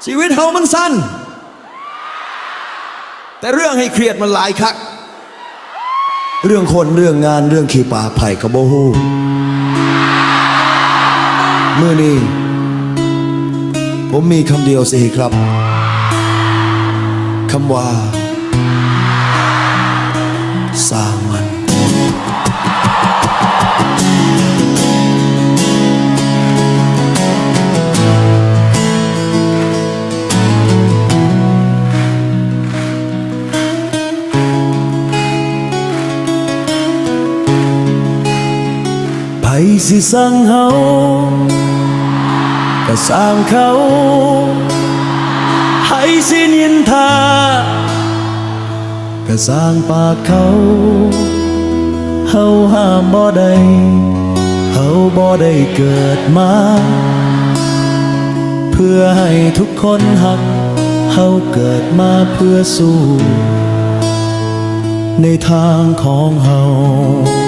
ຊີວິດເຮົາມັນສັ້ນ ແຕ່ເລື່ອງໃຫ້ຄຽດມັນຫຼາຍຄັກ. ເລື່ອງຄົນ ເລື່ອງງານ ເລື່ອງຂີ້ປາກ ໃຜກໍບໍ່ຮູ້. ມື້ນີ້ ຜົມມີຄຳດຽວຊິໃຫ້ກະລັບ ຄຳວ່າ ຊ່າງມັນ. ໃຜຊິຊັງເຮົາ ກະຊ່າງເຂົາ ໃຜຊິນິນທາ ກະຊ່າງປາກເຂົາ ເຮົາຫ້າມບໍ່ໄດ້ ເຮົາບໍ່ໄດ້ເກີດມາ ເພື່ອໃຫ້ທຸກຄົນຮັກ ເຮົາເກີດມາເພື່ອສູ້ ໃນທາງຂອງເຮົາ.